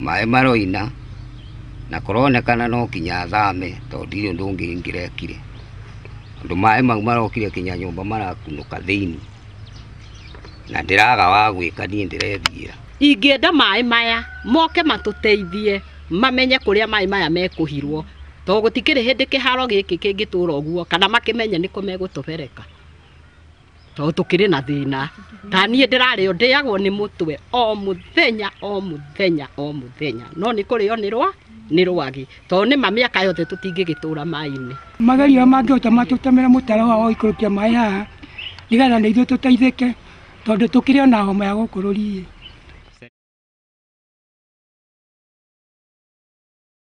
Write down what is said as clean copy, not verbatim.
Maĩ maroina na kũronekana no kinya thame tondũ ndirĩ ũndũ ũngĩ ingĩrekire, tondũ maĩ mau marokire kinya nyũmba marakunũka thĩinĩ na ndĩraga wa gwĩka niĩ ndĩrethiĩra. Ingĩenda maĩ maya moke matũteithie mamenye kũrĩa maĩ maya mekũhirwo, tondũ gũtikĩrĩ hĩndĩ kĩharo gĩkĩ kĩngĩtũra ũguo kana makĩmenye nĩkũ megũtũbereka, tondũ tũkĩrĩ na thĩna. Ta niĩ ndĩrarĩo ndĩagwo nĩ mũtwe o mũthenya o mũthenya o mũthenya, no nĩ kũrĩo nĩ rwagĩ, tondũ nĩma mĩaka yothe tũtingĩgĩtũra maĩ-inĩ. Mageria mangĩhota matũtemere mũtaro wa gũikũrũkia maĩ haha nĩgetha na ithuĩ tũteithĩke, tondũ tũkĩrĩ ona homa ya gũkũ rũriĩ.